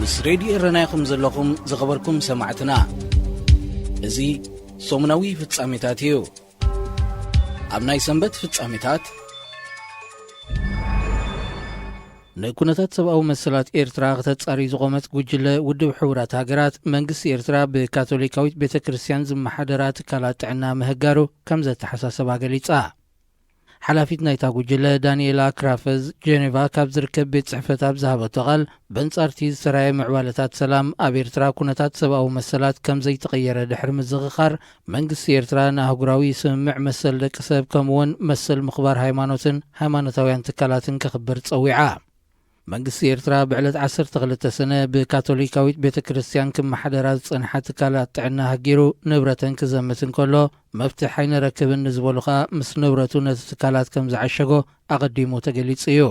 ምስ ሬድዮ ኤረና ኢኹም ዘለኹም ዝኸበርኩም ሰማዕትና። እዚ ሰሙናዊ ፍጻሜታት እዩ። ኣብ ናይ ሰንበት ፍጻሜታት፣ ንኩነታት ሰብኣዊ መሰላት ኤርትራ ክተጻሪ ዝቖመት ጉጅለ ውድብ ሕቡራት ሃገራት፣ መንግስቲ ኤርትራ ብካቶሊካዊት ቤተ ክርስቲያን ዝመሓደራ ትካላት ጥዕና ምህጋሩ ከም ዘተሓሳሰባ ገሊጻ። ሓላፊት ናይታ ጉጅለ ዳንኤላ ክራፈዝ፣ ጀኔቫ ካብ ዝርከብ ቤት ጽሕፈት ኣብ ዝሃበቶ ቃል፣ በንጻርቲ ዝተራየ ምዕባለታት ሰላም ኣብ ኤርትራ ኩነታት ሰብኣዊ መሰላት ከም ዘይተቐየረ ድሕሪ ምዝኽኻር፣ መንግስቲ ኤርትራ ንኣህጉራዊ ስምምዕ መሰል ደቂ ሰብ ከምኡውን መሰል ምኽባር ሃይማኖትን ሃይማኖታውያን ትካላትን ከኽብር ጸዊዓ። መንግስቲ ኤርትራ ብዕለት ዓሰርተ ክልተ ሰነ ብካቶሊካዊት ቤተ ክርስቲያን ክመሓደራ ዝጸንሓ ትካላት ጥዕና ሃጊሩ ንብረተን ክዘምት እንከሎ፣ መፍትሕ ኣይንረክብን ንዝበሉ ኸኣ ምስ ንብረቱ ነቲ ትካላት ከም ዝዓሸጎ ኣቐዲሙ ተገሊጹ እዩ።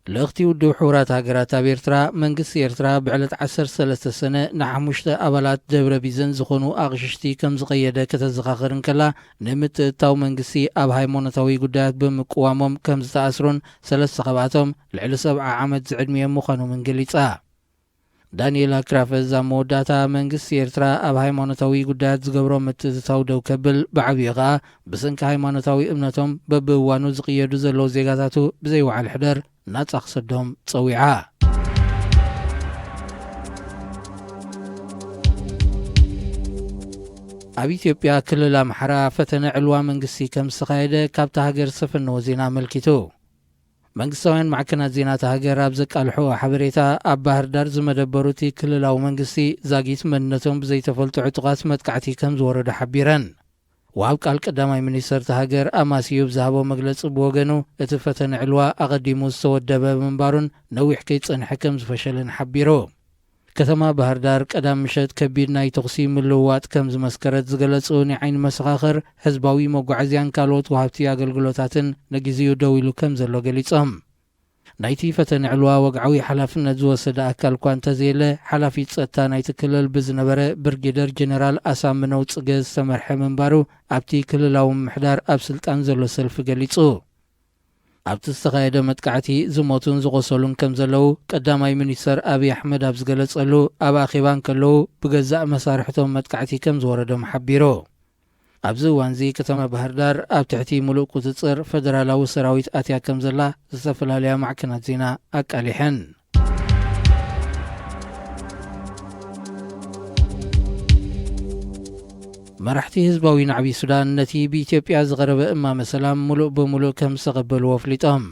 ልእኽቲ ውድብ ሕቡራት ሃገራት ኣብ ኤርትራ፣ መንግስቲ ኤርትራ ብዕለት ዓሰርተ ሰለስተ ሰነ ንሓሙሽተ ኣባላት ደብረ ቢዘን ዝኾኑ ኣቕሽሽቲ ከም ዝቐየደ ከተዘኻኽር እንከላ፣ ንምትእትታው መንግስቲ ኣብ ሃይማኖታዊ ጉዳያት ብምቅዋሞም ከም ዝተኣስሩን ሰለስተ ካብኣቶም ልዕሊ ሰብዓ ዓመት ዝዕድሚኦም ምዃኖምን ገሊጻ። ዳንኤላ ክራፈዝ ኣብ መወዳእታ፣ መንግስቲ ኤርትራ ኣብ ሃይማኖታዊ ጉዳያት ዝገብሮ ምትእትታው ደው ከብል፣ ብዓብዩ ኸኣ ብሰንኪ ሃይማኖታዊ እምነቶም በብእዋኑ ዝቕየዱ ዘለዉ ዜጋታቱ ብዘይወዓል ሕደር ናጻ ክሰዶም ጸዊዓ። ኣብ ኢትዮጵያ ክልል ኣምሓራ ፈተነ ዕልዋ መንግስቲ ከም ዝተኻየደ ካብታ ሃገር ዝሰፈነዎ ዜና ኣመልኪቱ። መንግስታውያን ማዕከናት ዜና እታ ሃገር ኣብ ዘቃልሕዎ ሓበሬታ፣ ኣብ ባህር ዳር ዝመደበሩ እቲ ክልላዊ መንግስቲ ዛጊት መንነቶም ብዘይተፈልጡ ዕጡቓት መጥቃዕቲ ከም ዝወረዱ ሓቢረን። ወሃብ ቃል ቀዳማይ ሚኒስተር እታ ሃገር ኣማስዩ ብዝሃቦ መግለጺ ብወገኑ፣ እቲ ፈተነ ዕልዋ ኣቐዲሙ ዝተወደበ ምንባሩን ነዊሕ ከይጸንሐ ከም ዝፈሸለን ሓቢሩ። ከተማ ባህር ዳር ቀዳም ምሸት ከቢድ ናይ ተኹሲ ምልውዋጥ ከም ዝመስከረት ዝገለጹ ናይ ዓይኒ መሰኻኽር፣ ህዝባዊ መጓዓዝያን ካልኦት ወሃብቲ ኣገልግሎታትን ንግዜኡ ደው ኢሉ ከም ዘሎ ገሊጾም። ናይቲ ፈተነ ዕልዋ ወግዓዊ ሓላፍነት ዝወሰደ ኣካል እኳ እንተዘየለ፣ ሓላፊ ጸጥታ ናይቲ ክልል ብዝነበረ ብርጌደር ጀነራል ኣሳምነው ጽገ ዝተመርሐ ምንባሩ ኣብቲ ክልላዊ ምምሕዳር ኣብ ስልጣን ዘሎ ሰልፊ ገሊጹ። ኣብቲ ዝተኻየደ መጥቃዕቲ ዝሞቱን ዝቖሰሉን ከም ዘለዉ ቀዳማይ ሚኒስተር ኣብይ ኣሕመድ ኣብ ዝገለጸሉ፣ ኣብ ኣኼባ እንከለዉ ብገዛእ መሳርሕቶም መጥቃዕቲ ከም ዝወረዶም ሓቢሩ። ኣብዚ እዋንዚ ከተማ ባህር ዳር ኣብ ትሕቲ ምሉእ ቁጽጽር ፈደራላዊ ሰራዊት ኣትያ ከም ዘላ ዝተፈላለያ ማዕከናት ዜና ኣቃሊሐን። መራሕቲ ህዝባዊ ናዕቢ ሱዳን ነቲ ብኢትዮጵያ ዝቐረበ እማመ ሰላም ምሉእ ብምሉእ ከም ዝተቐበልዎ ኣፍሊጦም።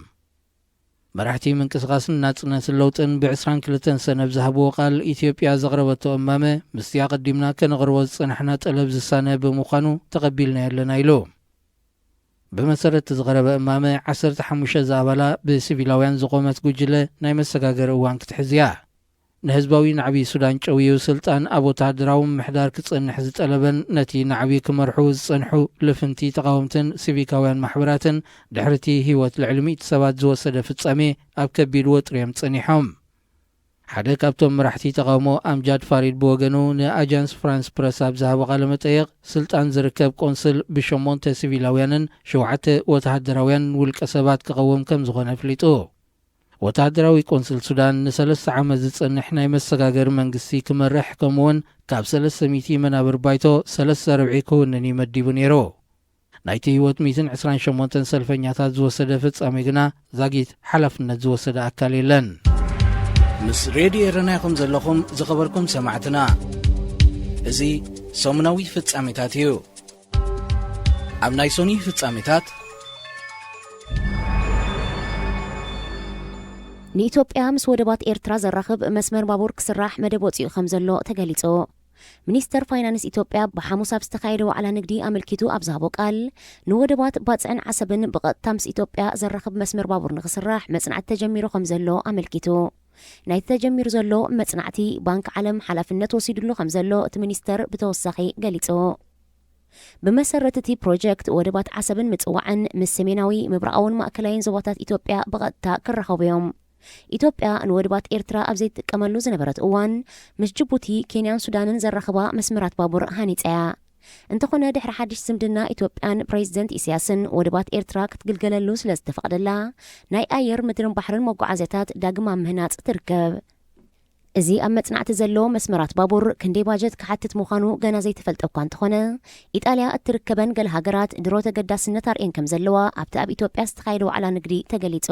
መራሕቲ ምንቅስቓስ ናጽነትን ለውጥን ብ ዕስራን ክልተን ሰነ ብዝሃብዎ ቃል፣ ኢትዮጵያ ዘቕረበቶ እማመ ምስቲ ኣቐዲምና ከነቕርቦ ዝጸናሕና ጠለብ ዝሳነ ብምዃኑ ተቐቢልናዮ ኣለና ኢሉ። ብመሰረት እቲ ዝቐረበ እማመ፣ ዓሰርተ ሓሙሽተ ዝኣባላ ብሲቪላውያን ዝቖመት ጉጅለ ናይ መሰጋገሪ እዋን ክትሕዝ እያ። ንህዝባዊ ናዕቢ ሱዳን ጨውዩ ስልጣን ኣብ ወተሃደራዊ ምምሕዳር ክጸንሕ ዝጠለበን ነቲ ናዕቢ ክመርሑ ዝጸንሑ ልፍንቲ ተቓወምትን ሲቪካውያን ማሕበራትን ድሕሪቲ ህይወት ልዕሊ ሚእቲ ሰባት ዝወሰደ ፍጻሜ ኣብ ከቢድ ወጥሪ እዮም ጸኒሖም። ሓደ ካብቶም መራሕቲ ተቓውሞ ኣምጃድ ፋሪድ ብወገኑ ንኣጃንስ ፍራንስ ፕረስ ኣብ ዝሃቦ ቃለ መጠይቕ፣ ስልጣን ዝርከብ ቆንስል ብሸሞንተ ሲቪላውያንን ሸውዓተ ወተሃደራውያን ውልቀ ሰባት ክቐውም ከም ዝኾነ ኣፍሊጡ። ወተሃደራዊ ቆንስል ሱዳን ንሰለስተ ዓመት ዝጸንሕ ናይ መሰጋገሪ መንግስቲ ክመርሕ፣ ከምኡውን ካብ ሰለስተ ሚእቲ መናብር ባይቶ ሰለስተ ርብዒ ክውንን እዩ መዲቡ ነይሩ። ናይቲ ህይወት ሚእትን ዕስራን ሸሞንተን ሰልፈኛታት ዝወሰደ ፍጻሜ ግና ዛጊት ሓላፍነት ዝወሰደ ኣካል የለን። ምስ ሬድዮ ኤረና ኢኹም ዘለኹም ዝኸበርኩም ሰማዕትና። እዚ ሰሙናዊ ፍጻሜታት እዩ። ኣብ ናይ ሶኒ ፍጻሜታት፣ ንኢትዮጵያ ምስ ወደባት ኤርትራ ዘራኽብ መስመር ባቡር ክስራሕ መደብ ወጺኡ ከም ዘሎ ተገሊጹ። ሚኒስተር ፋይናንስ ኢትዮጵያ ብሓሙስ ኣብ ዝተኻየደ ዋዕላ ንግዲ ኣመልኪቱ ኣብ ዝሃቦ ቃል፣ ንወደባት ባጽዕን ዓሰብን ብቐጥታ ምስ ኢትዮጵያ ዘራኽብ መስመር ባቡር ንኽስራሕ መጽናዕቲ ተጀሚሩ ከም ዘሎ ኣመልኪቱ። ናይቲ ተጀሚሩ ዘሎ መጽናዕቲ ባንክ ዓለም ሓላፍነት ወሲዱሉ ከም ዘሎ እቲ ሚኒስተር ብተወሳኺ ገሊጹ። ብመሰረት እቲ ፕሮጀክት፣ ወደባት ዓሰብን ምጽዋዕን ምስ ሰሜናዊ፣ ምብራቓውን ማእከላይን ዞባታት ኢትዮጵያ ብቐጥታ ክራኸቡ እዮም። ኢትዮጵያ ንወደባት ኤርትራ ኣብ ዘይትጥቀመሉ ዝነበረት እዋን፣ ምስ ጅቡቲ፣ ኬንያን ሱዳንን ዘራኽባ መስመራት ባቡር ሃኒጻ እያ። እንተኾነ፣ ድሕሪ ሓድሽ ዝምድና ኢትዮጵያን ፕሬዚደንት ኢሳያስን፣ ወደባት ኤርትራ ክትግልገለሉ ስለ ዝተፈቕደላ፣ ናይ ኣየር፣ ምድርን ባሕርን መጓዓዝያታት ዳግም ኣብ ምህናጽ ትርከብ። እዚ ኣብ መጽናዕቲ ዘሎ መስመራት ባቡር ክንደይ ባጀት ክሓትት ምዃኑ ገና ዘይተፈልጠ እኳ እንተኾነ፣ ኢጣልያ እትርከበን ገለ ሃገራት ድሮ ተገዳስነት ኣርእየን ከም ዘለዋ ኣብቲ ኣብ ኢትዮጵያ ዝተኻየደ ዋዕላ ንግዲ ተገሊጹ።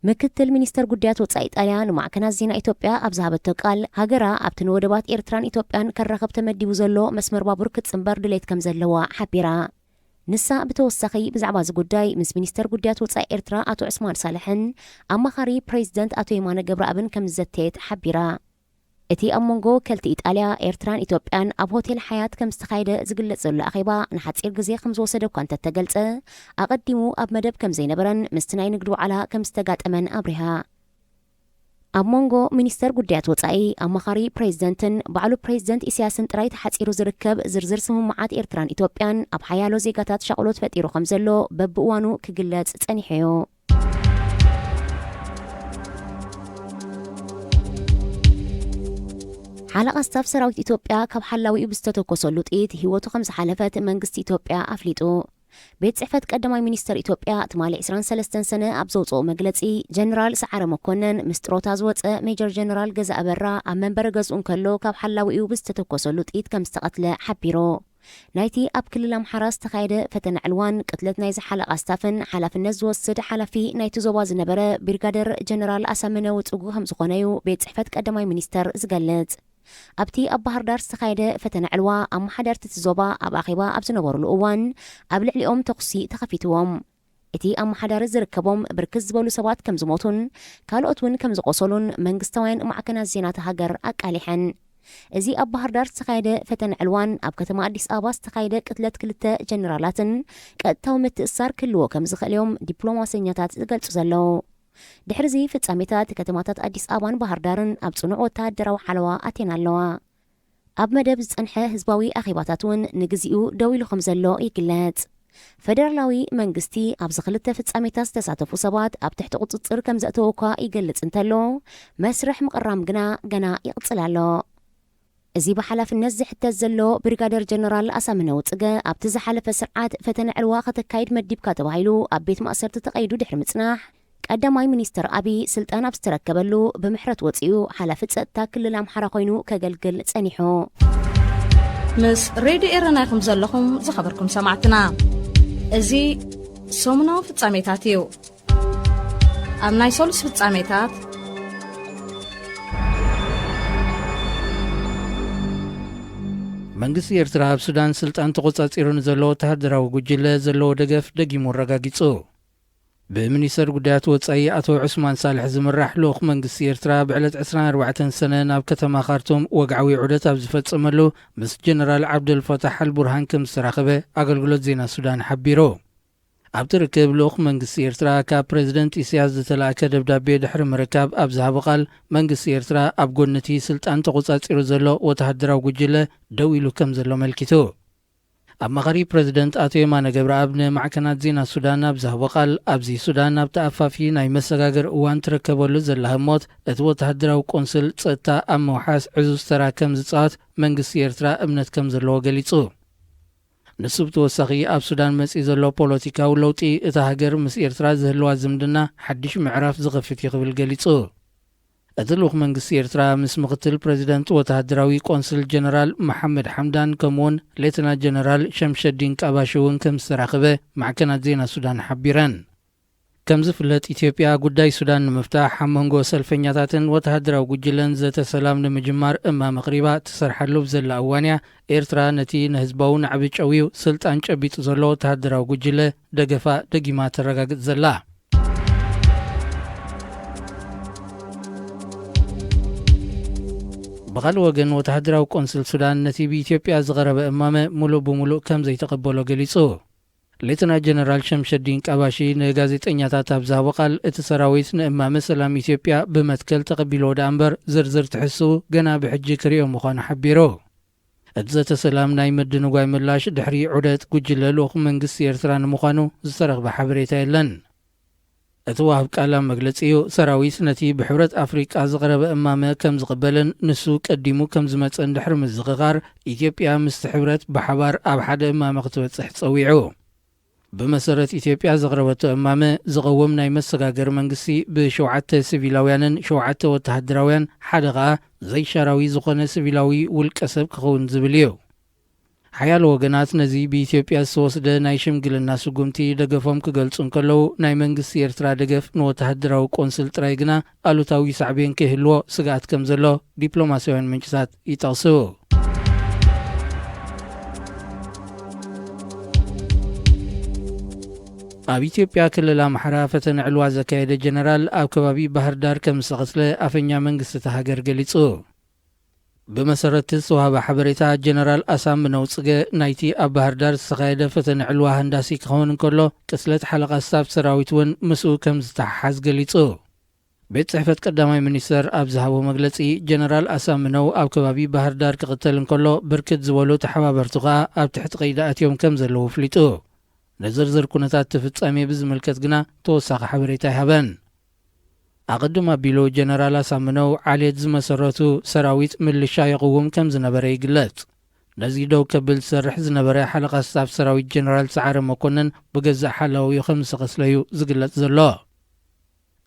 ምክትል ሚኒስተር ጉዳያት ወጻኢ ኢጣልያ ንማዕከናት ዜና ኢትዮጵያ ኣብ ዝሃበቶ ቃል፣ ሃገራ ኣብቲ ንወደባት ኤርትራን ኢትዮጵያን ከራኽብ ተመዲቡ ዘሎ መስመር ባቡር ክትጽንበር ድሌት ከም ዘለዋ ሓቢራ። ንሳ ብተወሳኺ ብዛዕባ እዚ ጉዳይ ምስ ሚኒስተር ጉዳያት ወጻኢ ኤርትራ ኣቶ ዑስማን ሳልሕን ኣማኻሪ ፕሬዚደንት ኣቶ የማነ ገብረኣብን ከም ዝዘተየት ሓቢራ። እቲ ኣብ መንጎ ወከልቲ ኢጣልያ፣ ኤርትራን ኢትዮጵያን ኣብ ሆቴል ሓያት ከም ዝተኻየደ ዝግለጽ ዘሎ ኣኼባ ንሓጺር ግዜ ከም ዝወሰደ እኳ እንተተገልጸ፣ ኣቐዲሙ ኣብ መደብ ከም ዘይነበረን ምስቲ ናይ ንግዲ ዋዕላ ከም ዝተጋጠመን ኣብሪሃ። ኣብ መንጎ ሚኒስተር ጉዳያት ወጻኢ፣ ኣማኻሪ ፕሬዚደንትን ባዕሉ ፕሬዚደንት ኢሳያስን ጥራይ ተሓጺሩ ዝርከብ ዝርዝር ስምምዓት ኤርትራን ኢትዮጵያን ኣብ ሓያሎ ዜጋታት ሻቕሎት ፈጢሩ ከም ዘሎ በብእዋኑ ክግለጽ ጸኒሑ እዩ። ሓለቓ ስታፍ ሰራዊት ኢትዮጵያ ካብ ሓላዊኡ ብዝተተኮሰሉ ጥይት ህይወቱ ከም ዝሓለፈት መንግስቲ ኢትዮጵያ ኣፍሊጡ። ቤት ጽሕፈት ቀዳማይ ሚኒስተር ኢትዮጵያ ትማሊ ዕስራን ሰለስተን ሰነ ኣብ ዘውጽኦ መግለጺ፣ ጀነራል ሰዓረ መኮነን ምስ ጥሮታ ዝወጸ ሜጀር ጀነራል ገዛ ኣበራ ኣብ መንበሪ ገዝኡ እንከሎ ካብ ሓላዊኡ ብዝተተኮሰሉ ጥይት ከም ዝተቐትለ ሓቢሩ። ናይቲ ኣብ ክልል ኣምሓራ ዝተኻየደ ፈተነ ዕልዋን ቅትለት ናይዚ ሓለቓ ስታፍን ሓላፍነት ዝወስድ ሓላፊ ናይቲ ዞባ ዝነበረ ብሪጋደር ጀነራል ኣሳምነው ጽጉ ከም ዝኾነ'ዩ ቤት ጽሕፈት ቀዳማይ ሚኒስተር ዝገልጽ። ኣብቲ ኣብ ባህር ዳር ዝተኻየደ ፈተነ ዕልዋ፣ ኣመሓደርቲ እቲ ዞባ ኣብ ኣኼባ ኣብ ዝነበሩሉ እዋን ኣብ ልዕሊኦም ተኹሲ ተኸፊትዎም። እቲ ኣመሓዳሪ ዝርከቦም ብርክት ዝበሉ ሰባት ከም ዝሞቱን ካልኦት እውን ከም ዝቖሰሉን መንግስታውያን ማዕከናት ዜና እታ ሃገር ኣቃሊሐን። እዚ ኣብ ባህር ዳር ዝተኻየደ ፈተነ ዕልዋን ኣብ ከተማ ኣዲስ ኣበባ ዝተኻየደ ቅትለት ክልተ ጀነራላትን ቀጥታዊ ምትእስሳር ክህልዎ ከም ዝኽእል እዮም ዲፕሎማሰኛታት ዝገልጹ ዘለዉ። ድሕሪ እዚ ፍጻሜታት፣ ከተማታት ኣዲስ ኣበባን ባህር ዳርን ኣብ ጽኑዕ ወተሃደራዊ ሓለዋ ኣትየን ኣለዋ። ኣብ መደብ ዝጸንሐ ህዝባዊ ኣኼባታት እውን ንግዚኡ ደው ኢሉ ከም ዘሎ ይግለጽ። ፈደራላዊ መንግስቲ ኣብዚ ክልተ ፍጻሜታት ዝተሳተፉ ሰባት ኣብ ትሕቲ ቁጽጽር ከም ዘእተወ እኳ ይገልጽ እንተሎ፣ መስርሕ ምቕራም ግና ገና ይቕጽል ኣሎ። እዚ ብሓላፍነት ዝሕተት ዘሎ ብሪጋደር ጀነራል ኣሳምነው ጽገ፣ ኣብቲ ዝሓለፈ ስርዓት ፈተነ ዕልዋ ከተካይድ መዲብካ ተባሂሉ ኣብ ቤት ማእሰርቲ ተቐይዱ ድሕሪ ምጽናሕ፣ ቀዳማይ ሚኒስተር ኣቢይ ስልጣን ኣብ ዝተረከበሉ ብምሕረት ወጺኡ ሓላፊ ጸጥታ ክልል ኣምሓራ ኮይኑ ከገልግል ጸኒሑ። ምስ ሬድዮ ኤረና ኢኹም ዘለኹም ዝኸበርኩም ሰማዕትና። እዚ ሰሙናዊ ፍጻሜታት እዩ። ኣብ ናይ ሰሉስ ፍጻሜታት፣ መንግስቲ ኤርትራ ኣብ ሱዳን ስልጣን ተቖጻጺሩ ንዘሎ ወተሃደራዊ ጉጅለ ዘለዎ ደገፍ ደጊሙ ኣረጋጊጹ። ብሚኒስተር ጉዳያት ወጻኢ ኣቶ ዑስማን ሳልሕ ዝምራሕ ልኡኽ መንግስቲ ኤርትራ ብዕለት ዕስራን ኣርባዕተን ሰነ ናብ ከተማ ካርቱም ወግዓዊ ዑደት ኣብ ዝፈጸመሉ ምስ ጀነራል ዓብደልፈታሕ ኣልቡርሃን ከም ዝተራኸበ ኣገልግሎት ዜና ሱዳን ሓቢሩ። ኣብቲ ርክብ ልኡኽ መንግስቲ ኤርትራ ካብ ፕሬዝደንት ኢሳያስ ዝተላእከ ደብዳቤ ድሕሪ ምርካብ ኣብ ዝሃቦ ቃል፣ መንግስቲ ኤርትራ ኣብ ጎኒ እቲ ስልጣን ተቖጻጺሩ ዘሎ ወተሃደራዊ ጉጅለ ደው ኢሉ ከም ዘሎ ኣመልኪቱ። ኣማኻሪ ፕሬዝደንት ኣቶ የማነ ገብረኣብ ንማዕከናት ዜና ሱዳን ኣብ ዝሃቦ ቃል፣ ኣብዚ ሱዳን ኣብ ተኣፋፊ ናይ መሰጋገሪ እዋን ትርከበሉ ዘላ ህሞት፣ እቲ ወተሃደራዊ ቆንስል ጸጥታ ኣብ ምውሓስ ዕዙዝ ተራ ከም ዝጻወት መንግስቲ ኤርትራ እምነት ከም ዘለዎ ገሊጹ። ንሱ ብተወሳኺ፣ ኣብ ሱዳን መጺኡ ዘሎ ፖለቲካዊ ለውጢ እታ ሃገር ምስ ኤርትራ ዝህልዋ ዝምድና ሓድሽ ምዕራፍ ዝኸፍት እዩ ክብል ገሊጹ። እቲ ልኡኽ መንግስቲ ኤርትራ ምስ ምኽትል ፕሬዚደንት ወተሃደራዊ ቆንስል ጀነራል መሓመድ ሓምዳን ከምኡውን ሌተና ጀነራል ሸምሸዲን ቃባሺ እውን ከም ዝተራኸበ ማዕከናት ዜና ሱዳን ሓቢረን። ከም ዝፍለጥ፣ ኢትዮጵያ ጉዳይ ሱዳን ንምፍታሕ ኣብ መንጎ ሰልፈኛታትን ወተሃደራዊ ጉጅለን ዘተ ሰላም ንምጅማር እማመ ኣቕሪባ ትሰርሓሉ ብዘላ እዋን እያ፣ ኤርትራ ነቲ ንህዝባዊ ናዕቢ ጨውዩ ስልጣን ጨቢጡ ዘሎ ወተሃደራዊ ጉጅለ ደገፋ ደጊማ ተረጋግጽ ዘላ። ብኻልእ ወገን፣ ወተሃደራዊ ቆንስል ሱዳን ነቲ ብኢትዮጵያ ዝቐረበ እማመ ሙሉእ ብሙሉእ ከም ዘይተቐበሎ ገሊጹ። ሌተና ጀነራል ሸምሸዲን ቃባሺ ንጋዜጠኛታት ኣብ ዝሃቦ ቃል፣ እቲ ሰራዊት ንእማመ ሰላም ኢትዮጵያ ብመትከል ተቐቢልዎ ደኣ እምበር፣ ዝርዝር ትሕዝትኡ ገና ብሕጂ ክርእዮ ምዃኑ ሓቢሩ። እቲ ዘተ ሰላም ናይ ምድንጓይ ምላሽ ድሕሪ ዑደት ጉጅለ ልኡኽ መንግስቲ ኤርትራ ንምዃኑ ዝተረኽበ ሓበሬታ የለን። እቲ ወሃብ ቃል ኣብ መግለጺኡ፣ ሰራዊት ነቲ ብሕብረት ኣፍሪቃ ዝቐረበ እማመ ከም ዝቕበልን ንሱ ቀዲሙ ከም ዝመጸን ድሕሪ ምዝኽኻር፣ ኢትዮጵያ ምስቲ ሕብረት ብሓባር ኣብ ሓደ እማመ ክትበጽሕ ጸዊዑ። ብመሰረት ኢትዮጵያ ዘቕረበቶ እማመ፣ ዝቐውም ናይ መሰጋገሪ መንግስቲ ብሸውዓተ ሲቪላውያንን ሸውዓተ ወተሃደራውያን፣ ሓደ ኸኣ ዘይሻራዊ ዝኾነ ሲቪላዊ ውልቀ ሰብ ክኸውን ዝብል እዩ። ሓያሎ ወገናት ነዚ ብኢትዮጵያ ዝተወስደ ናይ ሽምግልና ስጉምቲ ደገፎም ክገልጹ እንከለዉ፣ ናይ መንግስቲ ኤርትራ ደገፍ ንወተሃደራዊ ቆንስል ጥራይ ግና ኣሉታዊ ሳዕቤን ከይህልዎ ስግኣት ከም ዘሎ ዲፕሎማስያውያን ምንጭታት ይጠቕሱ። ኣብ ኢትዮጵያ ክልል ኣምሓራ ፈተነ ዕልዋ ዘካየደ ጀነራል ኣብ ከባቢ ባህር ዳር ከም ዝተቐትለ ኣፈኛ መንግስቲ እታ ሃገር ገሊጹ። ብመሰረት ዝተዋህበ ሓበሬታ፣ ጀነራል ኣሳምነው ጽገ ናይቲ ኣብ ባህር ዳር ዝተኻየደ ፈተነ ዕልዋ ሃንዳሲ ክኸውን እንከሎ፣ ቅትለት ሓለቓ ስታፍ ሰራዊት እውን ምስኡ ከም ዝተሓሓዝ ገሊጹ። ቤት ጽሕፈት ቀዳማይ ሚኒስተር ኣብ ዝሃቦ መግለጺ፣ ጀነራል ኣሳምነው ኣብ ከባቢ ባህር ዳር ክቕተል እንከሎ፣ ብርክት ዝበሉ ተሓባበርቱ ከኣ ኣብ ትሕቲ ቀይዲ ኣትዮም ከም ዘለዉ ኣፍሊጡ። ንዝርዝር ኩነታት እቲ ፍጻሜ ብዝምልከት ግና ተወሳኺ ሓበሬታ ኣይሃበን። ኣቐድም ኣቢሉ ጀነራል ኣሳምነው ዓሌት ዝመሰረቱ ሰራዊት ምልሻ የቕውም ከም ዝነበረ ይግለጽ። ነዚ ደው ከብል ዝሰርሕ ዝነበረ ሓለቓ ስታፍ ሰራዊት ጀነራል ሰዓረ መኮነን ብገዛእ ሓላዊኡ ከም ዝተቐስለዩ ዝግለጽ ዘሎ።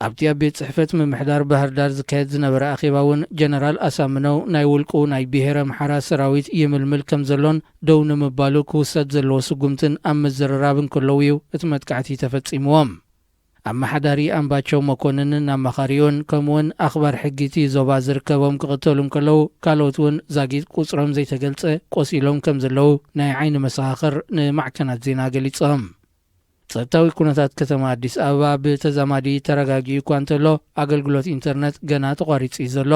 ኣብቲ ኣብ ቤት ጽሕፈት ምምሕዳር ባህር ዳር ዝካየድ ዝነበረ ኣኼባ እውን ጀነራል ኣሳምነው ናይ ውልቁ ናይ ብሄረ ኣምሓራ ሰራዊት ይምልምል ከም ዘሎን ደው ንምባሉ ክውሰድ ዘለዎ ስጉምትን ኣብ ምዝርራብ እንከለዉ እዩ እቲ መጥቃዕቲ ተፈጺምዎም። ኣመሓዳሪ ኣምባቸው መኮንንን ኣማኻሪኡን ከምኡውን ኣኽባር ሕጊ እቲ ዞባ ዝርከቦም ክቕተሉ እንከለዉ፣ ካልኦት እውን ዛጊት ቁጽሮም ዘይተገልጸ ቆሲሎም ከም ዘለዉ ናይ ዓይኒ መሰኻኽር ንማዕከናት ዜና ገሊጾም። ጸጥታዊ ኩነታት ከተማ ኣዲስ ኣበባ ብተዛማዲ ተረጋጊኡ እኳ እንተሎ፣ ኣገልግሎት ኢንተርነት ገና ተቋሪጹ እዩ ዘሎ።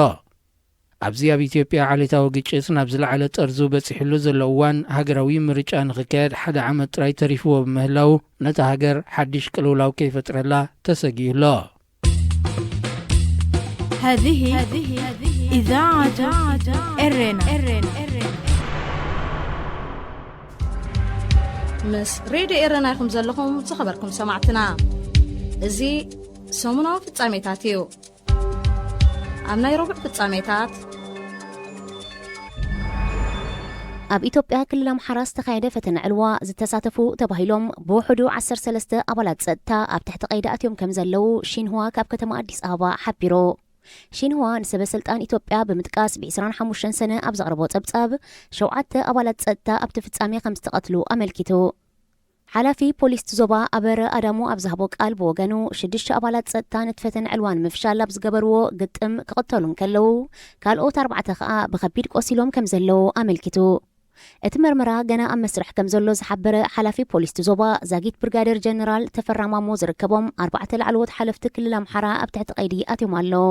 ኣብዚ ኣብ ኢትዮጵያ ዓሌታዊ ግጭት ናብ ዝለዓለ ጠርዙ በጺሕሉ ዘሎ እዋን፣ ሃገራዊ ምርጫ ንኽካየድ ሓደ ዓመት ጥራይ ተሪፍዎ ብምህላዉ፣ ነታ ሃገር ሓድሽ ቅልውላው ከይፈጥረላ ተሰጊኡ ኣሎ። هذه إذاعة إرنا. ምስ ሬድዮ ኤረና ኢኹም ዘለኹም ዝኸበርኩም ሰማዕትና። እዚ ሰሙናዊ ፍጻሜታት እዩ። ኣብ ናይ ረቡዕ ፍጻሜታት፣ ኣብ ኢትዮጵያ ክልል ኣምሓራ ዝተኻየደ ፈተነ ዕልዋ ዝተሳተፉ ተባሂሎም ብውሕዱ ዓሰርተ ሰለስተ ኣባላት ጸጥታ ኣብ ትሕቲ ቀይዲ ኣትዮም ከም ዘለዉ ሺንህዋ ካብ ከተማ ኣዲስ ኣበባ ሓቢሩ። ሺንህዋ ንሰበ ስልጣን ኢትዮጵያ ብምጥቃስ ብ ዕስራን ሓሙሽተን ሰነ ኣብ ዘቕረቦ ጸብጻብ፣ ሸውዓተ ኣባላት ጸጥታ ኣብቲ ፍጻሜ ከም ዝተቐትሉ ኣመልኪቱ። ሓላፊ ፖሊስ እቲ ዞባ ኣበረ ኣዳሙ ኣብ ዝሃቦ ቃል ብወገኑ፣ ሽዱሽተ ኣባላት ጸጥታ ነቲ ፈተነ ዕልዋ ንምፍሻል ኣብ ዝገበርዎ ግጥም ክቕተሉ እንከለዉ፣ ካልኦት ኣርባዕተ ከኣ ብኸቢድ ቆሲሎም ከም ዘለዉ ኣመልኪቱ። እቲ መርመራ ገና ኣብ መስርሕ ከም ዘሎ ዝሓበረ ሓላፊ ፖሊስ እቲ ዞባ፣ ዛጊት ብርጋደር ጀነራል ተፈራ ማሞ ዝርከቦም ኣርባዕተ ላዕለዎት ሓለፍቲ ክልል ኣምሓራ ኣብ ትሕቲ ቀይዲ ኣትዮም ኣለዉ።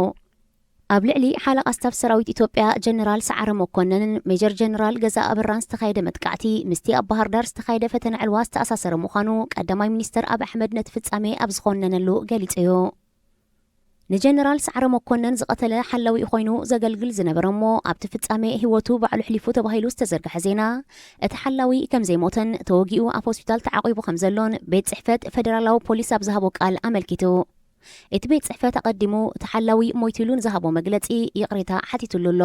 ኣብ ልዕሊ ሓለቓ ስታፍ ሰራዊት ኢትዮጵያ ጀነራል ሰዓረ መኮነንን ሜጀር ጀነራል ገዛ ኣበራን ዝተኻየደ መጥቃዕቲ፣ ምስቲ ኣብ ባህር ዳር ዝተኻየደ ፈተነ ዕልዋ ዝተኣሳሰረ ምዃኑ ቀዳማይ ሚኒስተር ኣብ ኣሕመድ ነቲ ፍጻሜ ኣብ ዝኾነነሉ ገሊጹ እዩ። ንጀነራል ሰዓረ መኮነን ዝቐተለ ሓላዊኡ ኮይኑ ዘገልግል ዝነበረ እሞ ኣብቲ ፍጻሜ ህይወቱ ባዕሉ ሕሊፉ ተባሂሉ ዝተዘርግሐ ዜና፣ እቲ ሓላዊ ከም ዘይሞተን ተወጊኡ ኣብ ሆስፒታል ተዓቒቡ ከም ዘሎን ቤት ጽሕፈት ፈደራላዊ ፖሊስ ኣብ ዝሃቦ ቃል ኣመልኪቱ። እቲ ቤት ጽሕፈት ኣቐዲሙ እቲ ሓላዊ ሞይቱ ኢሉ ንዝሃቦ መግለጺ ይቕሬታ ሓቲትሉ ኣሎ።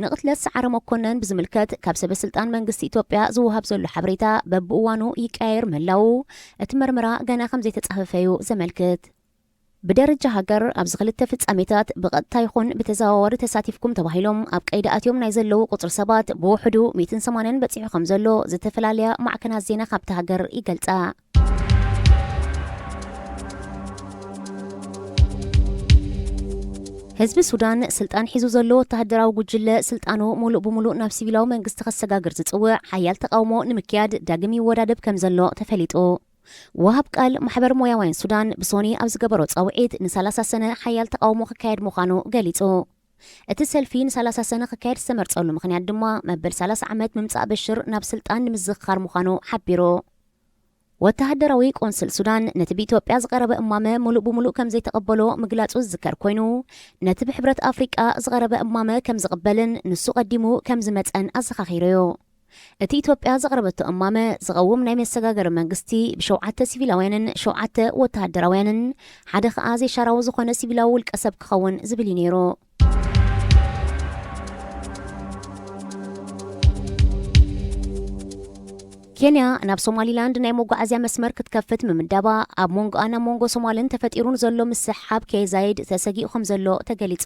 ንቕትለት ሰዓረ መኮነን ብዝምልከት ካብ ሰበ ስልጣን መንግስቲ ኢትዮጵያ ዝወሃብ ዘሎ ሓበሬታ በብእዋኑ ይቀያየር ምህላዉ እቲ መርመራ ገና ከም ዘይተጻፈፈ እዩ ዘመልክት። ብደረጃ ሃገር ኣብዚ ክልተ ፍጻሜታት ብቐጥታ ይኹን ብተዘዋዋሪ ተሳቲፍኩም ተባሂሎም ኣብ ቀይዲ ኣትዮም ናይ ዘለዉ ቁጽሪ ሰባት ብውሕዱ ሚእትን ሰማንያን በጺሑ ከም ዘሎ ዝተፈላለያ ማዕከናት ዜና ካብቲ ሃገር ይገልጻ። ህዝቢ ሱዳን ስልጣን ሒዙ ዘሎ ወተሃደራዊ ጉጅለ ስልጣኑ ሙሉእ ብሙሉእ ናብ ሲቪላዊ መንግስቲ ከሰጋግር ዝጽውዕ ሓያል ተቃውሞ ንምክያድ ዳግም ይወዳደብ ከም ዘሎ ተፈሊጡ። ወሃብ ቃል ማሕበር ሞያውያን ሱዳን ብሶኒ ኣብ ዝገበሮ ጻውዒት ን30 ሰነ ሓያል ተቃውሞ ክካየድ ምዃኑ ገሊጹ። እቲ ሰልፊ ን30 ሰነ ክካየድ ዝተመርጸሉ ምኽንያት ድማ መበል ሰላሳ ዓመት ምምጻእ በሽር ናብ ስልጣን ንምዝኽኻር ምዃኑ ሓቢሩ። ወተሃደራዊ ቆንስል ሱዳን ነቲ ብኢትዮጵያ ዝቐረበ እማመ ሙሉእ ብሙሉእ ከም ዘይተቐበሎ ምግላጹ ዝዝከር ኮይኑ፣ ነቲ ብሕብረት ኣፍሪቃ ዝቐረበ እማመ ከም ዝቕበልን ንሱ ቀዲሙ ከም ዝመጸን ኣዘኻኺሩ እዩ። እቲ ኢትዮጵያ ዘቕረበቶ እማመ ዝቐውም ናይ መሰጋገሪ መንግስቲ ብሸውዓተ ሲቪላውያንን ሸውዓተ ወተሃደራውያንን ሓደ ኸኣ ዘይሻራዊ ዝኾነ ሲቪላዊ ውልቀ ሰብ ክኸውን ዝብል እዩ ነይሩ። ኬንያ ናብ ሶማሊላንድ ናይ መጓዓዝያ መስመር ክትከፍት ምምዳባ፣ ኣብ መንጎኣ ናብ መንጎ ሶማልን ተፈጢሩን ዘሎ ምስሕሓብ ከየዛይድ ተሰጊኡ ከም ዘሎ ተገሊጹ።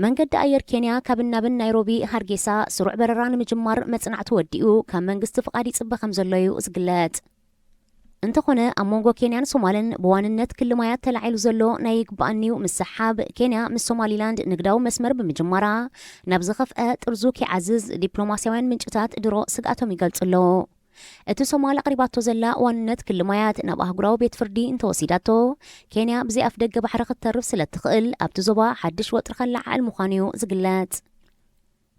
መንገዲ ኣየር ኬንያ ካብን ናብን ናይሮቢ ሃርጌሳ ስሩዕ በረራ ንምጅማር መጽናዕቱ ወዲኡ ካብ መንግስቲ ፍቓድ ይጽበ ከም ዘሎ እዩ ዝግለጽ። እንተኾነ ኣብ መንጎ ኬንያን ሶማልን ብዋንነት ክሊ ማያት ተላዒሉ ዘሎ ናይ ይግባኣኒው ምስሓብ፣ ኬንያ ምስ ሶማሊላንድ ንግዳዊ መስመር ብምጅማራ ናብ ዝኸፍአ ጥርዙ ከይዓዝዝ ዲፕሎማስያውያን ምንጭታት ድሮ ስግኣቶም ይገልጹ ኣለዉ። እቲ ሶማል ኣቕሪባቶ ዘላ ዋንነት ክሊ ማያት ናብ ኣህጉራዊ ቤት ፍርዲ እንተወሲዳቶ፣ ኬንያ ብዘይ ኣፍ ደገ ባሕሪ ክትተርፍ ስለ እትኽእል ኣብቲ ዞባ ሓድሽ ወጥሪ ከለዓዕል ምዃኑ እዩ ዝግለጽ።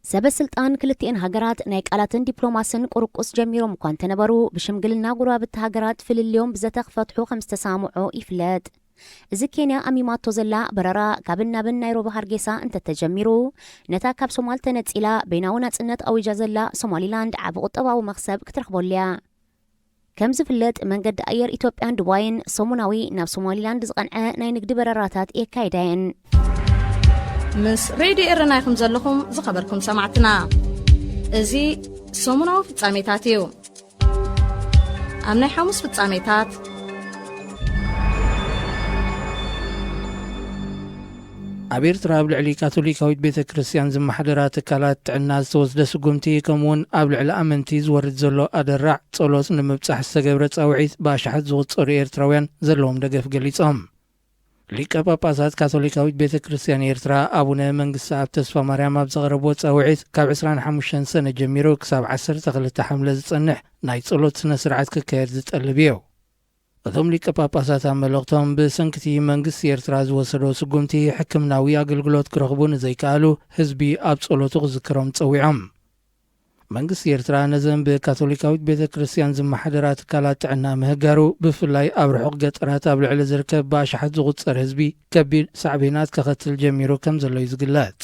ሰበ ስልጣን ክልቲኤን ሃገራት ናይ ቃላትን ዲፕሎማስን ቁርቁስ ጀሚሮም እኳ እንተነበሩ፣ ብሽምግልና ጎረባብቲ ሃገራት ፍልልዮም ብዘተ ክፈትሑ ከም ዝተሰማምዑ ይፍለጥ። እዚ ኬንያ ኣሚማቶ ዘላ በረራ ካብን ናብን ናይሮቢ ሃርጌሳ እንተተጀሚሩ፣ ነታ ካብ ሶማል ተነጺላ በይናዊ ናጽነት ኣዊጃ ዘላ ሶማሊላንድ ዓቢ ቁጠባዊ መኽሰብ ክትረኽበሉ እያ። ከም ዝፍለጥ መንገዲ ኣየር ኢትዮጵያን ዱባይን ሰሙናዊ ናብ ሶማሊላንድ ዝቐንዐ ናይ ንግዲ በረራታት የካይዳ እየን። ምስ ሬድዮ ኤረና ኢኹም ዘለኹም ዝኸበርኩም ሰማዕትና። እዚ ሰሙናዊ ፍጻሜታት እዩ። ኣብ ናይ ሓሙስ ፍጻሜታት፣ ኣብ ኤርትራ ኣብ ልዕሊ ካቶሊካዊት ቤተ ክርስቲያን ዝመሓደራ ትካላት ጥዕና ዝተወስደ ስጉምቲ፣ ከምኡውን ኣብ ልዕሊ ኣመንቲ ዝወርድ ዘሎ ኣደራዕ ጸሎት ንምብጻሕ ዝተገብረ ጻውዒት፣ ብኣሽሓት ዝቑጸሩ ኤርትራውያን ዘለዎም ደገፍ ገሊጾም። ሊቀ ጳጳሳት ካቶሊካዊት ቤተ ክርስቲያን ኤርትራ ኣቡነ መንግስተኣብ ተስፋ ማርያም ኣብ ዘቕረብዎ ጻውዒት፣ ካብ ዕስራን ሓሙሽተን ሰነ ጀሚሩ ክሳብ ዓሰርተ ክልተ ሓምለ ዝጸንሕ ናይ ጸሎት ስነ ስርዓት ክካየድ ዝጠልብ እዩ። እቶም ሊቀ ጳጳሳት ኣብ መልእኽቶም፣ ብሰንክቲ መንግስቲ ኤርትራ ዝወሰዶ ስጉምቲ፣ ሕክምናዊ ኣገልግሎት ክረኽቡ ንዘይከኣሉ ህዝቢ ኣብ ጸሎቱ ክዝክሮም ጸዊዖም። መንግስቲ ኤርትራ ነዘን ብካቶሊካዊት ቤተ ክርስቲያን ዝመሓደራ ትካላት ጥዕና ምህጋሩ፣ ብፍላይ ኣብ ርሑቕ ገጠራት ኣብ ልዕሊ ዝርከብ ብኣሽሓት ዝቑጸር ህዝቢ ከቢድ ሳዕቤናት ከኸትል ጀሚሩ ከም ዘሎ እዩ ዝግለጽ።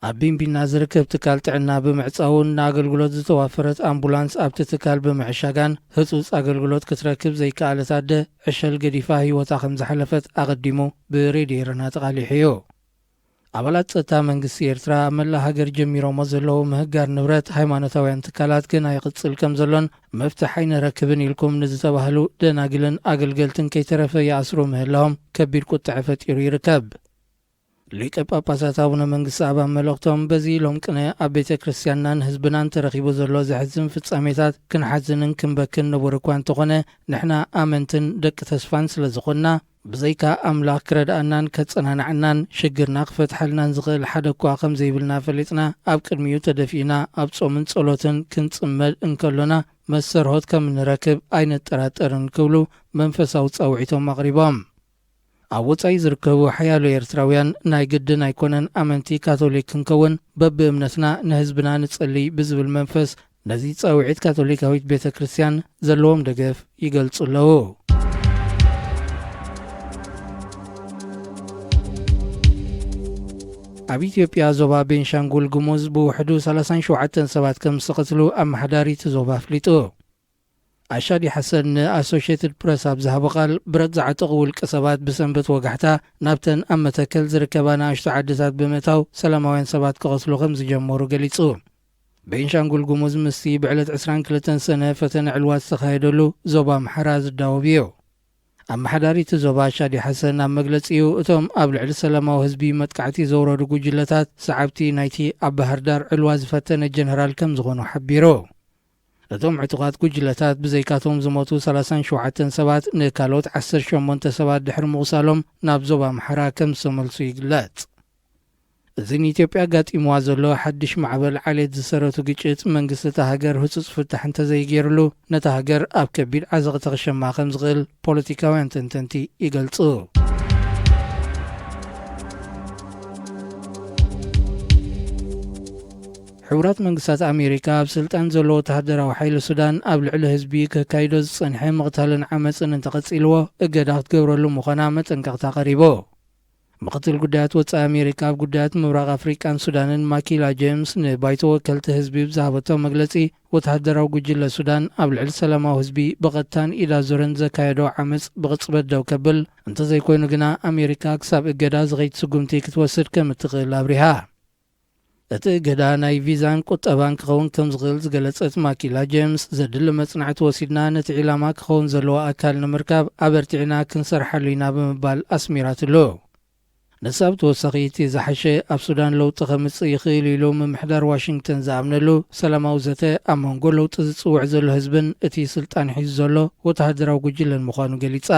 ኣብ ቢንቢና ዝርከብ ትካል ጥዕና ብምዕጻውን ንኣገልግሎት ዝተዋፈረት ኣምቡላንስ ኣብቲ ትካል ብምዕሻጋን ህጹጽ ኣገልግሎት ክትረክብ ዘይከኣለት ኣደ ዕሸል ገዲፋ ህይወታ ከም ዝሓለፈት ኣቐዲሙ ብሬድዮ ኤረና ተቓሊሑ እዩ። ኣባላት ጸጥታ መንግስቲ ኤርትራ ኣብ መላእ ሃገር ጀሚሮሞ ዘለዉ ምህጋር ንብረት ሃይማኖታውያን ትካላት ግና ይቕጽል ከም ዘሎን፣ መፍትሕ ኣይንረክብን ኢልኩም ንዝተባህሉ ደናግልን ኣገልገልትን ከይተረፈ ይኣስሩ ምህላዎም ከቢድ ቁጥዐ ፈጢሩ ይርከብ። ሊቀ ጳጳሳት ኣቡነ መንግስተኣብ ኣብ መልእኽቶም፣ በዚ ሎም ቅነ ኣብ ቤተ ክርስቲያንናን ህዝብናን ተረኺቡ ዘሎ ዘሕዝን ፍጻሜታት ክንሓዝንን ክንበክን ንቡር እኳ እንተኾነ፣ ንሕና ኣመንትን ደቂ ተስፋን ስለ ዝኾንና፣ ብዘይካ ኣምላኽ ክረድኣናን ከጸናንዓናን ሽግርና ክፈትሓልናን ዝኽእል ሓደ እኳ ከም ዘይብልና ፈሊጥና፣ ኣብ ቅድሚኡ ተደፊእና ኣብ ጾምን ጸሎትን ክንጽመድ እንከሎና፣ መስተርሆት ከም እንረክብ ኣይንጠራጠርን ክብሉ መንፈሳዊ ጻውዒቶም ኣቕሪቦም። ኣብ ወጻኢ ዝርከቡ ሓያሎ ኤርትራውያን፣ ናይ ግድን ኣይኮነን ኣመንቲ ካቶሊክ ክንከውን፣ በብእምነትና ንህዝብና ንጸልይ ብዝብል መንፈስ፣ ነዚ ጻውዒት ካቶሊካዊት ቤተ ክርስቲያን ዘለዎም ደገፍ ይገልጹ ኣለዉ። ኣብ ኢትዮጵያ ዞባ ቤንሻንጉል ጉሙዝ ብውሕዱ ሰላሳን ሸውዓተን ሰባት ከም ዝተቐትሉ ኣመሓዳሪ እቲ ዞባ ኣፍሊጡ። ኣሻዲ ሓሰን ንኣሶሽየትድ ፕረስ ኣብ ዝሃቦ ቃል፣ ብረት ዝዓጠቑ ውልቀ ሰባት ብሰንበት ወጋሕታ ናብተን ኣብ መተከል ዝርከባ ንኣሽቱ ዓድታት ብምእታው ሰላማውያን ሰባት ክቐትሉ ከም ዝጀመሩ ገሊጹ። ቤንሻንጉል ጉሙዝ ምስቲ ብዕለት ዕስራን ክልተን ሰነ ፈተነ ዕልዋ ዝተኻየደሉ ዞባ ኣምሓራ ዝዳወብ እዩ። ኣመሓዳሪ እቲ ዞባ ኣሻዲ ሓሰን ኣብ መግለጺኡ፣ እቶም ኣብ ልዕሊ ሰላማዊ ህዝቢ መጥቃዕቲ ዘውረዱ ጉጅለታት ሰዓብቲ ናይቲ ኣብ ባህር ዳር ዕልዋ ዝፈተነ ጀነራል ከም ዝኾኑ ሓቢሩ። እቶም ዕጡቓት ጉጅለታት ብዘይካቶም ዝሞቱ ሰላሳን ሸውዓተን ሰባት፣ ንካልኦት ዓሰርተ ሸሞንተ ሰባት ድሕሪ ምቑሳሎም ናብ ዞባ ኣምሓራ ከም ዝተመልሱ ይግለጽ። እዚ ንኢትዮጵያ ኣጋጢምዋ ዘሎ ሓድሽ ማዕበል ዓሌት ዝሰረቱ ግጭት፣ መንግስቲ እታ ሃገር ህጹጽ ፍታሕ እንተዘይገይርሉ፣ ነታ ሃገር ኣብ ከቢድ ዓዘቕቲ ክሸማ ከም ዝኽእል ፖለቲካውያን ተንተንቲ ይገልጹ። ሕቡራት መንግስታት ኣሜሪካ ኣብ ስልጣን ዘሎ ወተሃደራዊ ሓይሊ ሱዳን ኣብ ልዕሊ ህዝቢ ከካይዶ ዝጸንሐ ምቕታልን ዓመጽን እንተቐጺልዎ፣ እገዳ ክትገብረሉ ምዃና መጠንቀቕታ ቀሪቡ። ምኽትል ጉዳያት ወጻኢ ኣሜሪካ ኣብ ጉዳያት ምብራቕ ኣፍሪቃን ሱዳንን ማኪላ ጄምስ ንባይቶ ወከልቲ ህዝቢ ብዝሃበቶ መግለጺ፣ ወተሃደራዊ ጉጅለ ሱዳን ኣብ ልዕሊ ሰላማዊ ህዝቢ ብቐጥታን ኢድ ኣዙርን ዘካየዶ ዓመጽ ብቕጽበት ደው ከብል፣ እንተዘይኮይኑ ግና ኣሜሪካ ክሳብ እገዳ ዝኸይድ ስጉምቲ ክትወስድ ከም እትኽእል ኣብሪሃ። እቲ እገዳ ናይ ቪዛን ቁጠባን ክኸውን ከም ዝኽእል ዝገለጸት ማኪላ ጀምስ፣ ዘድሊ መጽናዕቲ ወሲድና ነቲ ዒላማ ክኸውን ዘለዎ ኣካል ንምርካብ ኣበርቲዕና ክንሰርሓሉ ኢና ብምባል ኣስሚራትሉ። ንሳ ብተወሳኺ እቲ ዝሓሸ ኣብ ሱዳን ለውጢ ከምጽእ ይኽእል ኢሉ ምምሕዳር ዋሽንግተን ዝኣምነሉ ሰላማዊ ዘተ ኣብ መንጎ ለውጢ ዝጽውዕ ዘሎ ህዝብን እቲ ስልጣን ሒዙ ዘሎ ወተሃደራዊ ጉጅለን ምዃኑ ገሊጻ።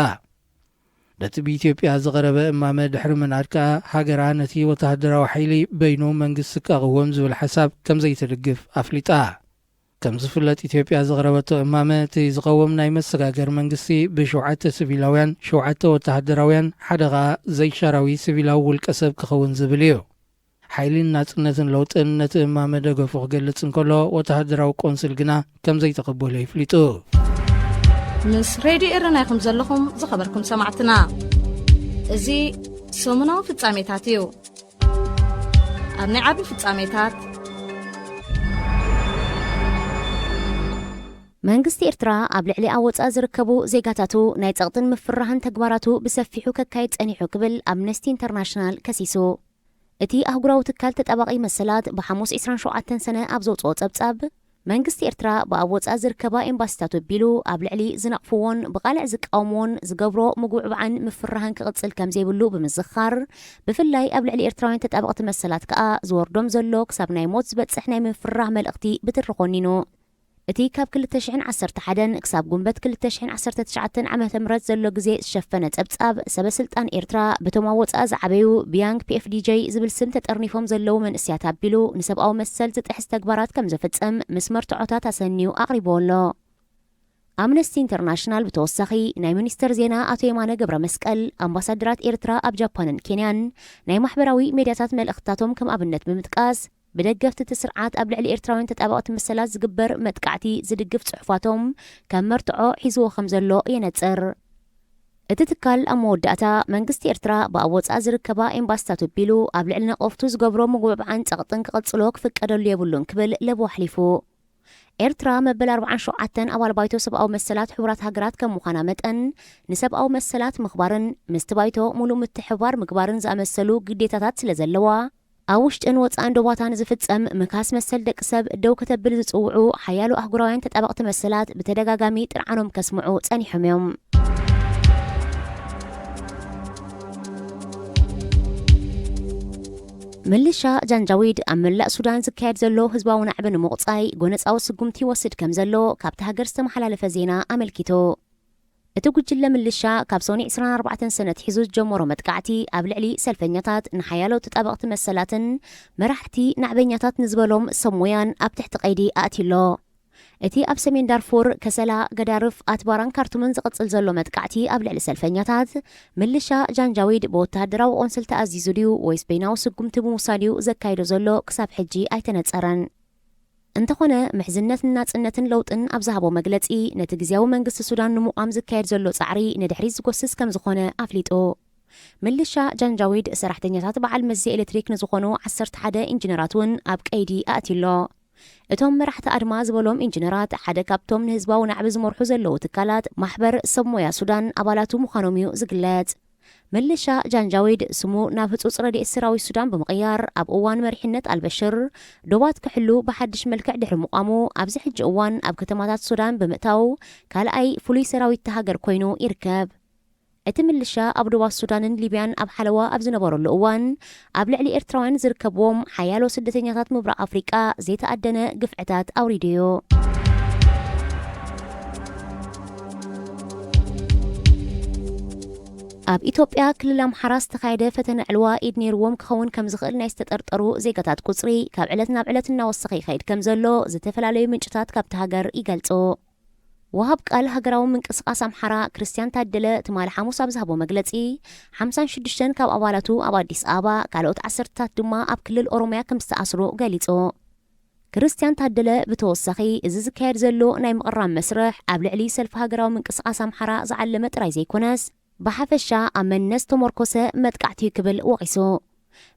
ነቲ ብኢትዮጵያ ዝቐረበ እማመ ድሕሪ ምንኣድ ከኣ ሃገራ ነቲ ወተሃደራዊ ሓይሊ በይኑ መንግስቲ ክኣቕውም ዝብል ሓሳብ ከም ዘይትድግፍ ኣፍሊጣ። ከም ዝፍለጥ ኢትዮጵያ ዝቐረበቶ እማመ እቲ ዝቐውም ናይ መሰጋገር መንግስቲ ብሸውዓተ ሲቪላውያን፣ ሸውዓተ ወተሃደራውያን፣ ሓደ ኸኣ ዘይሻራዊ ሲቪላዊ ውልቀ ሰብ ክኸውን ዝብል እዩ። ሓይልን ናጽነትን ለውጥን ነቲ እማመ ደገፉ ክገልጽ እንከሎ፣ ወተሃደራዊ ቆንስል ግና ከም ዘይተቐበሎ ይፍሊጡ። ምስ ሬድዮ ኤረና ኢኹም ዘለኹም ዝኸበርኩም ሰማዕትና። እዚ ሰሙናዊ ፍጻሜታት እዩ። ኣብ ናይ ዓቢ ፍጻሜታት፣ መንግስቲ ኤርትራ ኣብ ልዕሊ ኣብ ወጻኢ ዝርከቡ ዜጋታቱ ናይ ጸቕጥን ምፍርራህን ተግባራቱ ብሰፊሑ ከካይድ ጸኒሑ ክብል ኣምነስቲ ኢንተርናሽናል ከሲሱ። እቲ ኣህጉራዊ ትካል ተጣባቒ መሰላት ብሓሙስ ዕስራን ሸውዓተን ሰነ ኣብ ዘውጽኦ ጸብጻብ፣ መንግስቲ ኤርትራ ብኣብ ወጻኢ ዝርከባ ኤምባሲታት ኣቢሉ ኣብ ልዕሊ ዝነቕፍዎን ብቓልዕ ዝቃወምዎን ዝገብሮ ምጉዕባዕን ምፍርራህን ክቕጽል ከም ዘይብሉ ብምዝኻር፣ ብፍላይ ኣብ ልዕሊ ኤርትራውያን ተጣበቕቲ መሰላት ከኣ ዝወርዶም ዘሎ ክሳብ ናይ ሞት ዝበጽሕ ናይ ምፍርራህ መልእኽቲ ብትሪ ኮኒኑ። እቲ ካብ ክልተ ሽሕን ዓሰርተ ሓደን ክሳብ ጉንበት ክልተ ሽሕን ዓሰርተ ትሽዓተን ዓመተ ምህረት ዘሎ ግዜ ዝሸፈነ ጸብጻብ፣ ሰበ ስልጣን ኤርትራ ብቶም ኣብ ወጻኢ ዝዓበዩ ብያንግ ፒኤፍዲጄ ዝብል ስም ተጠርኒፎም ዘለዉ መንእስያት ኣቢሉ ንሰብኣዊ መሰል ዝጥሕስ ተግባራት ከም ዝፍጸም ምስ መርትዖታት ኣሰንዩ ኣቕሪብዎ ኣሎ። ኣምነስቲ ኢንተርናሽናል ብተወሳኺ ናይ ሚኒስተር ዜና ኣቶ የማነ ገብረ መስቀል፣ ኣምባሳደራት ኤርትራ ኣብ ጃፓንን ኬንያን ናይ ማሕበራዊ ሜድያታት መልእኽትታቶም ከም ኣብነት ብምጥቃስ፣ ብደገፍቲ እቲ ስርዓት ኣብ ልዕሊ ኤርትራውያን ተጣበቕቲ መሰላት ዝግበር መጥቃዕቲ ዝድግፍ ጽሑፋቶም ከም መርትዖ ሒዝዎ ከም ዘሎ የነጽር። እቲ ትካል ኣብ መወዳእታ፣ መንግስቲ ኤርትራ ብኣብ ወጻኢ ዝርከባ ኤምባሲታት ኣቢሉ ኣብ ልዕሊ ነቐፍቱ ዝገብሮ ምጉብባዕን ጸቕጥን ክቕጽሎ ክፍቀደሉ የብሉን ክብል ለበዋ ኣሕሊፉ። ኤርትራ መበል ኣርባዓን ሸውዓተን ኣባል ባይቶ ሰብኣዊ መሰላት ሕቡራት ሃገራት ከም ምዃና መጠን፣ ንሰብኣዊ መሰላት ምኽባርን ምስቲ ባይቶ ሙሉእ ምትሕብባር ምግባርን ዝኣመሰሉ ግዴታታት ስለ ዘለዋ፣ ኣብ ውሽጥን ወጻእን ዶባታ ንዝፍጸም ምክሃስ መሰል ደቂ ሰብ ደው ከተብል ዝጽውዑ ሓያሎ ኣህጉራውያን ተጣበቕቲ መሰላት ብተደጋጋሚ ጥርዓኖም ከስምዑ ጸኒሖም እዮም። ምልሻ ጃንጃዊድ ኣብ መላእ ሱዳን ዝካየድ ዘሎ ህዝባዊ ናዕቢ ንምቑጻይ ጎነጻዊ ስጉምቲ ይወስድ ከም ዘሎ ካብቲ ሃገር ዝተመሓላለፈ ዜና ኣመልኪቱ። እቲ ጉጅለ ምልሻ ካብ ሰኑይ ዕስራን ኣርባዕተን ሰነ ኣትሒዙ ዝጀመሮ መጥቃዕቲ ኣብ ልዕሊ ሰልፈኛታት፣ ንሓያሎ ተጣበቕቲ መሰላትን መራሕቲ ናዕበኛታት ንዝበሎም ሰብ ሞያን ኣብ ትሕቲ ቀይዲ ኣእትዩ ኣሎ። እቲ ኣብ ሰሜን ዳርፉር፣ ከሰላ፣ ገዳርፍ፣ ኣትባራን ካርቱምን ዝቕጽል ዘሎ መጥቃዕቲ ኣብ ልዕሊ ሰልፈኛታት፣ ምልሻ ጃንጃዊድ ብወተሃደራዊ ቆንስል ተኣዚዙ ድዩ ወይስ በይናዊ ስጉምቲ ብምውሳድ እዩ ዘካይዶ ዘሎ ክሳብ ሕጂ ኣይተነጸረን። እንተኾነ፣ ምሕዝነት ንናጽነትን ለውጥን ኣብ ዝሃቦ መግለጺ፣ ነቲ ግዝያዊ መንግስቲ ሱዳን ንምቋም ዝካየድ ዘሎ ጻዕሪ ንድሕሪት ዝጎስስ ከም ዝኾነ ኣፍሊጡ። ምልሻ ጃንጃዊድ ሰራሕተኛታት በዓል መዚ ኤሌክትሪክ ንዝኾኑ ዓሰርተ ሓደ ኢንጂነራት እውን ኣብ ቀይዲ ኣእትዩ ኣሎ። እቶም መራሕቲ ኣድማ ዝበሎም ኢንጂነራት፣ ሓደ ካብቶም ንህዝባዊ ናዕቢ ዝመርሑ ዘለዉ ትካላት ማሕበር ሰብ ሞያ ሱዳን ኣባላቱ ምዃኖም እዩ ዝግለጽ። ምልሻ ጃንጃዊድ ስሙ ናብ ህጹጽ ረድኤት ሰራዊት ሱዳን ብምቕያር፣ ኣብ እዋን መሪሕነት ኣልበሽር፣ ዶባት ክሕሉ ብሓድሽ መልክዕ ድሕሪ ምቋሙ፣ ኣብዚ ሕጂ እዋን ኣብ ከተማታት ሱዳን ብምእታው፣ ካልኣይ ፍሉይ ሰራዊት እታ ሃገር ኮይኑ ይርከብ። እቲ ምልሻ ኣብ ዶባት ሱዳንን ሊብያን ኣብ ሓለዋ ኣብ ዝነበረሉ እዋን፣ ኣብ ልዕሊ ኤርትራውያን ዝርከብዎም ሓያሎ ስደተኛታት ምብራቕ ኣፍሪቃ ዘይተኣደነ ግፍዕታት ኣውሪዱ እዩ። ኣብ ኢትዮጵያ ክልል ኣምሓራ ዝተኻየደ ፈተነ ዕልዋ ኢድ ነይርዎም ክኸውን ከም ዝኽእል ናይ ዝተጠርጠሩ ዜጋታት ቁጽሪ ካብ ዕለት ናብ ዕለት እናወሰኸ ይኸይድ ከም ዘሎ ዝተፈላለዩ ምንጭታት ካብቲ ሃገር ይገልጹ። ወሃብ ቃል ሃገራዊ ምንቅስቓስ ኣምሓራ ክርስቲያን ታደለ ትማሊ ሓሙስ ኣብ ዝሃቦ መግለጺ፣ ሓምሳን ሽዱሽተን ካብ ኣባላቱ ኣብ ኣዲስ ኣበባ፣ ካልኦት ዓሰርተታት ድማ ኣብ ክልል ኦሮምያ ከም ዝተኣስሩ ገሊጹ። ክርስቲያን ታደለ ብተወሳኺ፣ እዚ ዝካየድ ዘሎ ናይ ምቕራም መስርሕ ኣብ ልዕሊ ሰልፊ ሃገራዊ ምንቅስቓስ ኣምሓራ ዝዓለመ ጥራይ ዘይኮነስ፣ ብሓፈሻ ኣብ መንነት ዝተመርኮሰ መጥቃዕቲ እዩ ክብል ወቒሱ።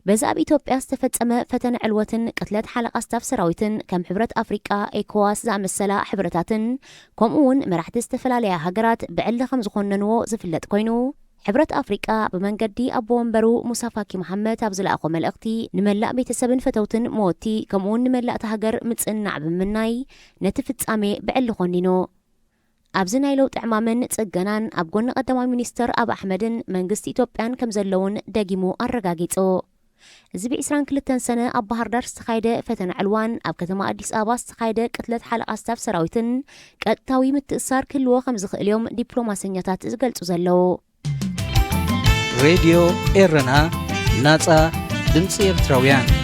በዚ ኣብ ኢትዮጵያ ዝተፈጸመ ፈተነ ዕልወትን ቅትለት ሓለቓ ስታፍ ሰራዊትን ከም ሕብረት ኣፍሪቃ፣ ኤኮዋስ ዝኣመሰላ ሕብረታትን ከምኡ እውን መራሕቲ ዝተፈላለያ ሃገራት ብዕሊ ከም ዝኾነንዎ ዝፍለጥ ኮይኑ፣ ሕብረት ኣፍሪቃ ብመንገዲ ኣቦ ወንበሩ ሙሳ ፋኪ መሓመድ ኣብ ዝለኣኾ መልእኽቲ፣ ንመላእ ቤተሰብን ፈተውትን መወቲ፣ ከምኡውን ንመላእቲ ሃገር ምጽንናዕ ብምምናይ፣ ነቲ ፍጻሜ ብዕሊ ኮኒኑ። ኣብዚ ናይ ለውጢ ዕማምን ጽገናን ኣብ ጎኒ ቀዳማይ ሚኒስተር ኣብ ኣሕመድን መንግስቲ ኢትዮጵያን ከም ዘለውን ደጊሙ ኣረጋጊጹ። እዚ ብ ዕስራን ክልተን ሰነ ኣብ ባህር ዳር ዝተኻየደ ፈተነ ዕልዋን ኣብ ከተማ ኣዲስ ኣበባ ዝተኻየደ ቅትለት ሓለቓ ስታፍ ሰራዊትን ቀጥታዊ ምትእሳር ክህልዎ ከም ዝኽእል እዮም ዲፕሎማሰኛታት ዝገልጹ ዘለዉ። ሬድዮ ኤረና፣ ናጻ ድምጺ ኤርትራውያን።